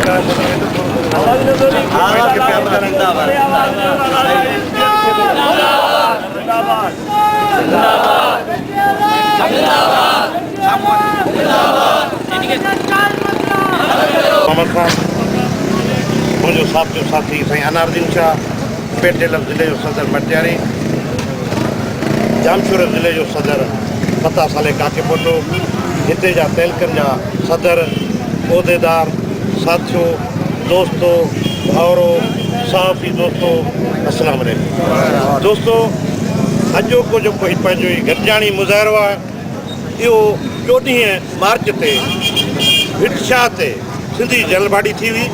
محمد خان، منهنجو ساٿيو ساٿي سائين انارالدين شاهه، پيٽيلم ضلعي جو صدر مٽياري، ڄامشوري ضلعي جو صدر فتح صالح ڪاڪيپوٽو، هتي جا تعلقن جا صدر، عهديدار، ساٿيو، دوستو، ڀائرو، صحافي دوستو، السلام عليڪم. دوستو اڄوڪو جيڪو هي پنهنجو هي گڏجاڻي مظاهرو آهي اهو چوڏهين مارچ تي ڀٽ شاهه تي سنڌي جنرل باڊي ٿي هئي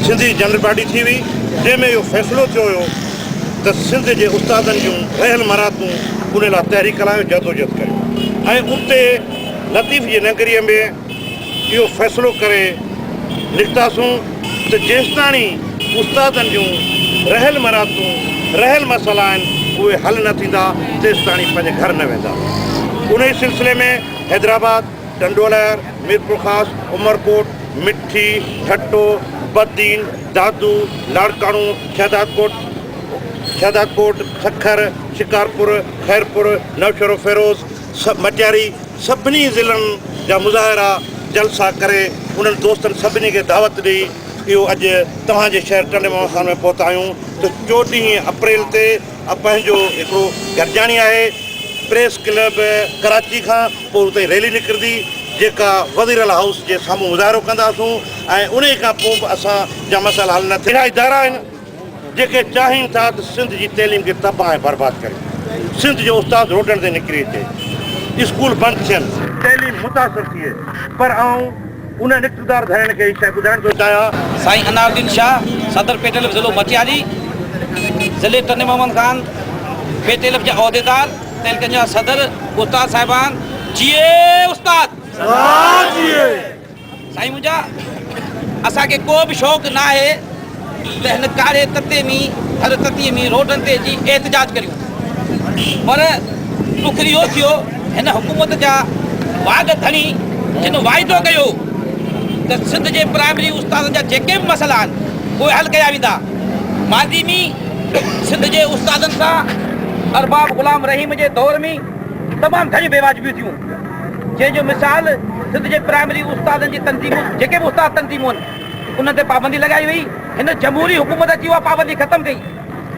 سنڌي جنرل باڊي ٿي هئي جنهن ۾ اهو فيصلو ٿيو هيو ته سنڌ جي استادن جون رهيل مراعتون ان لاء تحريڪ هلايو جدوجهد ڪريو ۽ اتي لطيف جي نگريء ۾ اهو فيصلو ڪري نڪتاسون ته جيستاڻي استادن جون رهيل مراعتون رهيل مسئلا آهن اهي حل نه ٿيندا تيستاڻي پنهنجي گهر نه ويندا انهي سلسلي ۾ حيدرآباد، ٽنڊوالهيار، ميرپورخاص، عمرڪوٽ، مٺي، ٺٽو، بدين، دادو، لاڙڪاڻو، شهدادڪوٽ، شهدادڪوٽ، سکر، شڪارپور، خيرپور، نوشهروفيروز، مٽياري سڀني ضلعن جا مظاهرا جلسا ڪري انهن دوستن سڀني کي دعوت ڏئي اهو اڄ توهان جي شهر ٽنڊي محمد خان ۾ پهتا آهيون ته چوڏهين اپريل تي پنهنجو هڪڙو گڏجاڻي آهي پريس ڪلب ڪراچي کان پوء اتي ريلي نڪرندي جيڪا وزيراعليٰ هائوس جي سامهون مظاهرو ڪنداسون ۽ انهي کان پوء به اسان جا مسئلا حل نه ٿيا اهڙا ادارا آهن جيڪي چاهين ٿا ته سنڌ جي تعليم کي تباهه ۽ برباد ڪريون، سنڌ جو استاد روڊن تي نڪري اچي، اسڪول بند ٿين، تعليم متاثر ٿئي پر آئون انهن اقتدار ڌڻين کي هي شيء ٻڌائڻ ٿو چاهيان. سائين انارالدين شاهه، صدر پيٽيلف ضلعو مٽياري، ضلعي ٽنڊي محمد خان، پيٽيلف جا عهديدار، تعلقن جا صدر، استاد صاحبان، جيئي استاد! سائين منهنجا اسان کي ڪو به شوق ناهي ته هن ڪاري تتي ۾ ٿر تتي ۾ روڊن تي اچي احتجاج ڪريون پر ڏک اهو ٿيو هن حڪومت جا واڳ ڌڻي جن واعدو ڪيو ته سنڌ جي پرائمري استادن جا جيڪي به مسئلا آهن اهي حل ڪيا ويندا ماضي ۾ سنڌ جي استادن سان ارباب غلام رحيم جي دور ۾ تمام گهڻيون بيواجبيون ٿيون جنهن جو مثال سنڌ جي پرائمري استادن جي تنظيمون جيڪي به استاد تنظيمون آهن انهن تي پابندي لڳائي وئي هن جمهوري حڪومت اچي اها پابندي ختم ڪئي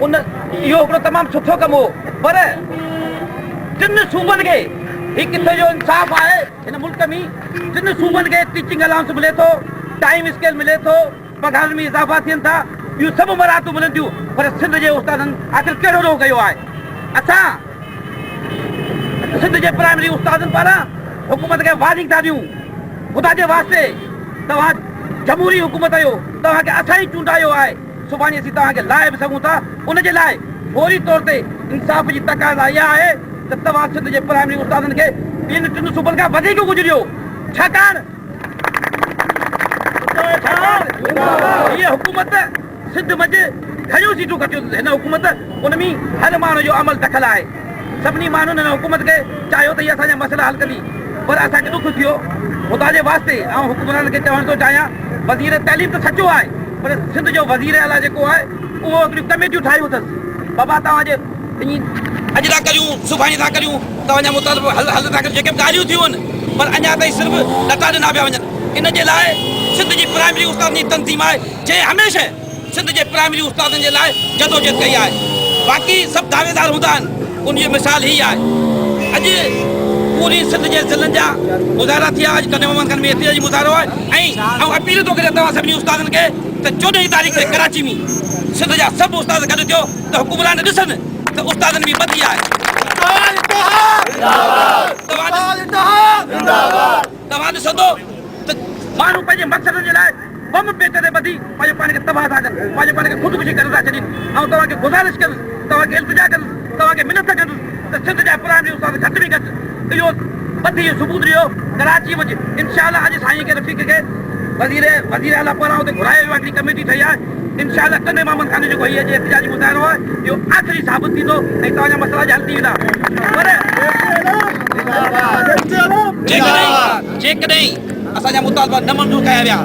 ان اهو هڪڙو تمام سٺو ڪم هو پر ٽن صوبن کي هي ڪٿي جو انصاف آهي هن ملڪ ۾ ٽن صوبن کي ٽيچنگ الائونس ملي ٿو ٽائيم اسڪيل ملي ٿو پگهارن ۾ اضافا ٿين ٿا ٻيون سڀ مراعتون ملن ٿيون پر سنڌ جي استادن آخر ڪهڙو ڏوهه ڪيو آهي اسان سنڌ جي پرائمري استادن پاران حڪومت کي وارننگ ٿا ڏيون خدا جي واسطي توهان جمهوري حڪومت آهيو توهان کي اسان ئي چونڊايو آهي سڀاڻي اسين توهان کي لاهي به سگهون ٿا ان جي لاء فوري طور تي انصاف جي تقاضا اها آهي ته توهان سنڌ جي پرائمري استادن کي ٻين ٽن صوبن کان وڌيڪ ڪجهه ڏيو ڇاڪاڻ هيء حڪومت سنڌ منجهه گهڻيون سيٽون کٽيون اٿس. هن حڪومت ان ۾ هر ماڻهو جو عمل دخل آهي. سڀني ماڻهن هن حڪومت کي چاهيو ته هي اسان جا مسئلا حل ڪندي پر اسان کي ڏک ٿيو. خدا جي واسطي آئون حڪمرانن کي چوڻ ٿو چاهيان وزير تعليم ته سچو آهي پر سنڌ جو وزير اعليٰ جيڪو آهي اهو هڪڙيون ڪميٽيون ٺاهيون اٿس بابا توهان جي اڄ ٿا ڪريون سڀاڻي ٿا ڪريون توهان جا مطالبا حل حل ٿا ڪريون جيڪي به ڳالهيون ٿيون آهن پر اڃا تائين صرف ڏٽا ڏنا پيا وڃن ان جي لاء سنڌ جي پرائمري استادن جي تنظيم آهي جنهن هميشه سنڌ جي پرائمري استادن جي لاء جدوجهد ڪئي آهي باقي سڀ دعويدار هوندا آهن ان جو مثال هي آهي اڄ پوري سنڌ جي ضلعن جا مظاهرا ٿيا اڄ ٽنڊي محمد خان ۾ احتجاجي مظاهرو آهي ۽ آئون اپيل ٿو ڪريان توهان سڀني استادن کي ته چوڏهين تاريخ تي ڪراچي ۾ سنڌ جا سڀ استاد گڏ ٿيو ته حڪمران ڏسن ته استادن ۾ ٻڌي آهي. توهان ڏسندو ته ماڻهو پنهنجي مقصدن جي لاء بم پيٽ تي ٻڌي پنهنجو پاڻ کي تباهه ٿا ڪن، پنهنجو پاڻ کي خودڪشي ڪري ٿا ڇڏين. آئون توهان کي گذارش ڪندس، توهان کي التجا ڪندس، توهان کي منت ڪندس ته سنڌ جا پرائمري استاد گهٽ ۾ گهٽ اهو ٻڌي اهو ثبوت ڏيو ڪراچي منجهه انشاء الله اڄ سائين کي رفيق کي وزير وزير اعليٰ پاران اتي گهرايو ويو آهي هڪڙي ڪميٽي ٺهي آهي انشاء الله ٽنڊي محمد خان جو جيڪو هي اڄ احتجاجي مظاهرو آهي اهو آخري ثابت ٿيندو ۽ توهان جا مسئلا اڄ حل ٿي ويندا پر جيڪڏهن جيڪڏهن اسان جا مطالبا نه منظور ڪيا ويا